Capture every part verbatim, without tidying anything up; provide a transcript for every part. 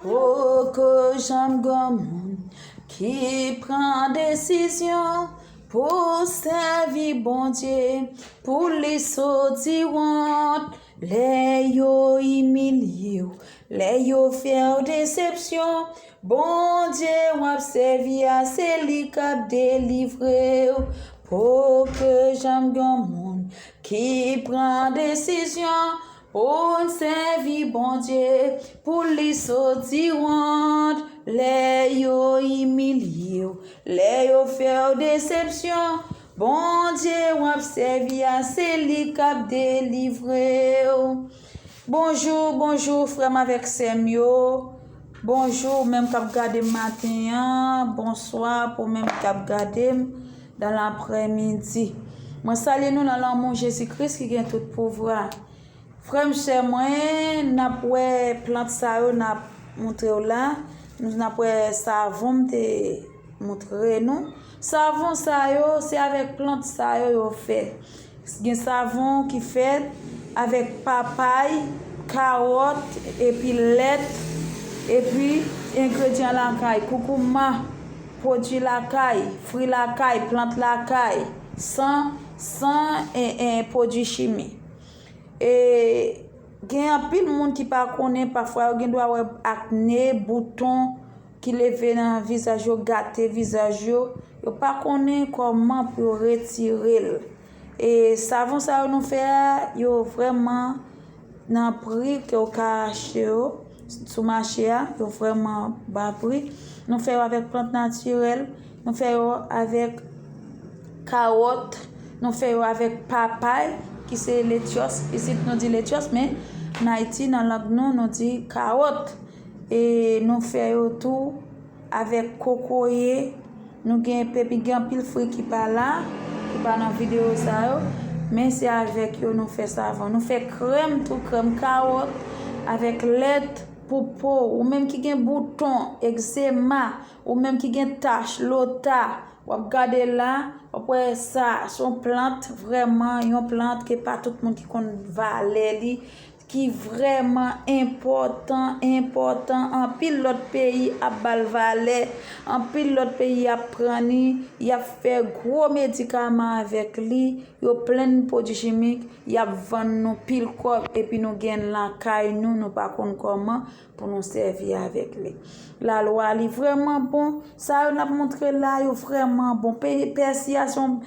Poko janm gen moun ki pran desizyon pou sèvi Bondye, pou li soti wont. Lè yo imilye w, lè yo fè w desepsyon, Bondye w ap sèvi a, se li k ap delivre w. Poko janm gen moun ki pran desizyon pou l sèvi Bondye, pou li soti wont. Lè yo imilye w, lè yo fè w desepsyon, Bondye w ap sèvi a, se li k ap delivre w. Bonjou, bonjou, frè m avèk sè m yo. Bonjou, ou menm k ap gade m maten an. Bonswa pou ou menm k ap gade m nan laprèmidi. Mwen salye nou nan lanmou Jezi Kris ki gen tout pouvwa. Frè m, sè mwen, n ap wè plant sa yo n ap montre w la. Nou, n ap wè savon m te montre nou. Savon sa yo, se avèk plant sa yo yo fè. Gen savon ki fèt avèk papay, kawòt, epi lèt, epi engredyan lakay, koukouma, pwodui lakay, fwi lakay, plant lakay, san, san, e, e, pwodui chimik. E gen anpil moun ki pa konnen, pafwa yo gen dwa wè akne, bouton ki leve nan vizaj yo, gate vizaj yo. Yo pa konnen kòman pou yo retire l. E savon sa yo nou fè a, yo vrèman nan pri ke w ka achte yo sou mache a, yo vrèman ba pri. Nou fè yo avèk plant natirèl, nou fè yo avèk kawòt, nou fè yo avèk papay, ki se letyòs. Isit nou di letyòs, men nan Ayiti, nan lang nou, nou di kawòt. E nou fè yo tou avèk kokoye. Nou gen pepi, gen anpil fwi ki pa la, ki pa nan videyo sa yo, men se avèk yo nou fè savon. Nou fè krèm tou, krèm kawòt, avèk lèt pou po. Ou menm ki gen bouton, egzema, ou menm ki gen tach, lota, w ap gade la, w ap wè sa, se yon plant, vrèman, yon plant ke pa tout moun ki konn valè li, ki vrèman enpòtan, enpòtan. Anpil lòt peyi ap ba l valè, anpil lòt peyi ap pran li, y ap fè gwo medikaman avèk li, yo plen pwodui chimik, y ap vann nou pil kòb, epi nou gen l lakay nou, nou pa konn kòman pou nou sèvi avèk li. Lalwa, li vrèman bon. Sa yo n ap montre la, yo vrèman bon. Pe-, pèsi a se yon,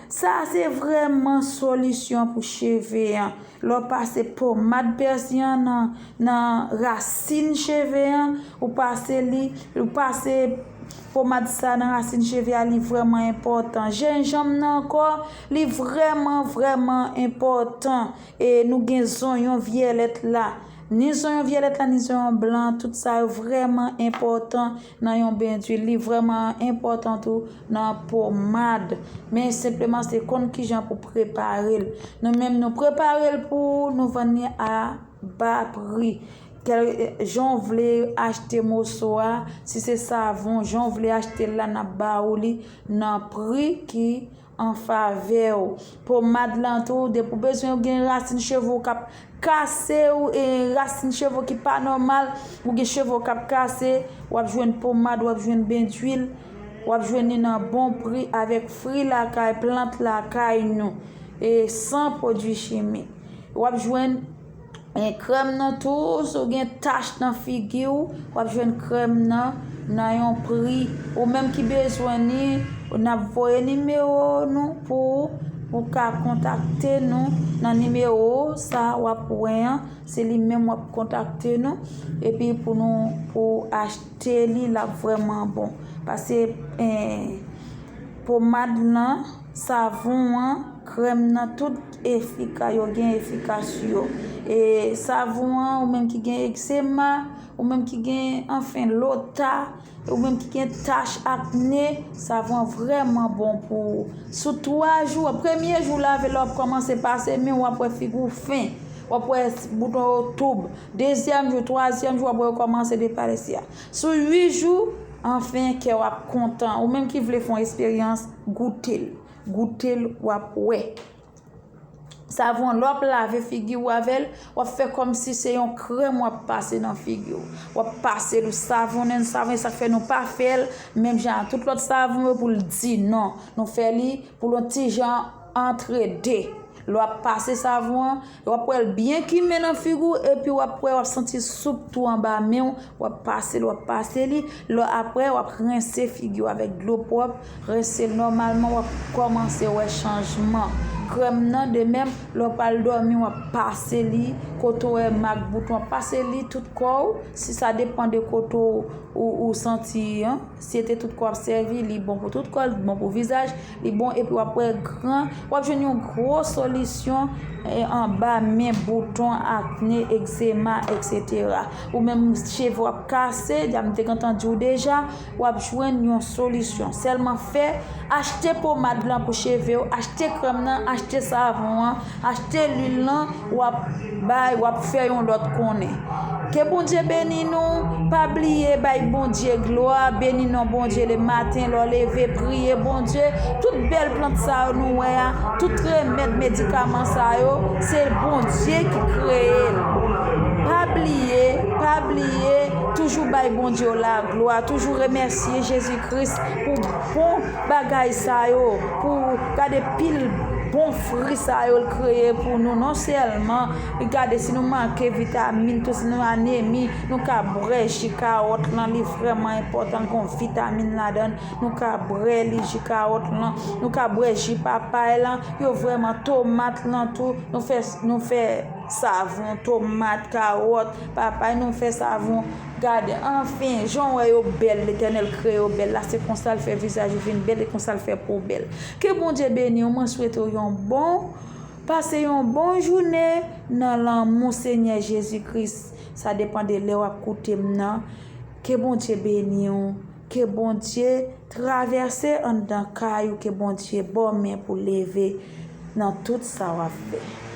sa se vrèman solisyon pou cheve an. Lè w pase pomad pèsi an nan, nan rasin cheve an, ou pase li, ou pase pomad sa nan rasin cheve a, li vrèman enpòtan. Jenjanm nan ankò, li vrèman, vrèman enpòtan. E nou gen zonyon vyèlèt la. Ni zonyon vyèlèt la, ni zonyon blan, tout sa yo vrèman enpòtan nan yon ben dwil. Li vrèman enpòtan tou nan pomad. Men senpleman, se konn kijan pou prepare l. Nou menm, nou prepare l pou ou, nou vann li a ba pri. Kèl, jan w vle achte moso a, si se savon, jan w vle achte l la, n ap ba ou li nan pri ki an favè w. Pomad lan tou, depi w bezwen w gen rasin cheve w k ap kase w, e rasin cheve w ki pa nòmal, ou gen cheve w k ap kase, w ap jwenn pomad, w ap jwenn ben dwil, w ap jwenn li nan bon pri avèk fwi lakay, plant lakay nou, e san pwodui chimik. W ap jwenn e krèm nan tou, si w gen tach nan figi w, w ap jwenn krèm nan nan yon pri. Ou menm ki bezwen ni, n ap voye nimewo nou pou ou, pou w ka kontakte nou nan nimewo sa w ap wè an. Se li menm w ap kontakte nou, epi pou nou, pou w achte li, l ap vrèman bon. Paske, eh, pomad lan, savon an, krèm nan, tout efika-, yo gen efikas yo. E savon an, ou menm ki gen egzema, ou menm ki gen, anfen, lota, ou menm ki gen tach, akne, savon an vrèman bon pou ou. Sou twa jou, premye jou lave, lè w ap kòmanse pase men w, w ap wè figi w fen, w ap wè bouton yo toub. Dezyèm jou, twazyèm jou, w ap wè yo kòmanse deparese a. Sou uit jou, anfen, kè w ap kontan. Ou menm ki vle fè yon esperyans, goute l. Goute l, w ap wè. Savon an, lè w ap lave figi w avè l, w ap fè kòmsi se yon krèm w ap pase nan figi w. W ap pase l, ou savonnen l, savonnen, sa k fè nou pa fè l menm jan ak tout lòt savon yo pou l di non. Nou fè li pou l yon ti jan antre de. Lè w ap pase savon an, w ap wè l byen kimen nan figi w, epi w ap wè w ap santi soup tou anba men w, w ap pase l, w ap pase li. Lè apre, w ap rense figi w avèk dlo pwòp, rense l nòmalman, w ap kòmanse wè chanjman. Krèm nan, de menm, lè w pral dòmi, w ap pase li, kote w wè mak bouton, w ap pase li tout kò w, si sa depann de kote w, ou, ou santi, en, si se te tout kò w ap sèvi, li bon pou tout kò, li bon pou vizaj, li bon, epi w ap wè gran, w ap jwenn yon gwo solisyon, e, anba men, bouton, akne, egzema, etsetera. Ou menm cheve w ap kase, dja m te gentan di w deja, w ap jwenn yon solisyon. Sèlman fè, achte pomad lan pou cheve w, achte krèm nan, achte savon an, achte lwil lan, w ap bay, w ap fè yon lòt konnen. Ke Bondye beni nou. Pa bliye bay Bondye glwa, beni non Bondye le maten, lè w leve, priye Bondye. Tout bèl plant sa yo nou wè a, tout remèd, medikaman sa yo, se Bondye ki kreye l. Pa bliye, pa bliye, toujou bay Bondye la glwa, toujou remèsye Jezi Kris pou bon bagay sa yo, pou gade pil bon fri sa yo l kreye pou nou. Non sèlman, gade, si nou manke vitamin, tou si nou anemi, nou ka bwè ji kawòt lan, li vrèman enpòtan, l gon vitamin ladan l. Nou ka bwè li, ji kawòt lan, nou ka bwè ji papay lan, yo vrèman, tomat lan tou, nou fè, nou fè savon, tomat, kawòt, papay, nou fè savon. Gade, anfen, jan w wè yo bèl, Letènèl kreye yo bèl la, se konsa l fè vizaj ou vin bèl, e konsa l fè po w bèl. Ke Bondye beni w, mwen swete w yon bon, pase yon bon jounen nan lanmou Senyè Jezi Kris. Sa depann de lè w ap koute m nan. Ke Bondye beni w, ke Bondye travèse anndan kay ou, ke Bondye ba w men pou leve nan tout sa w ap fè.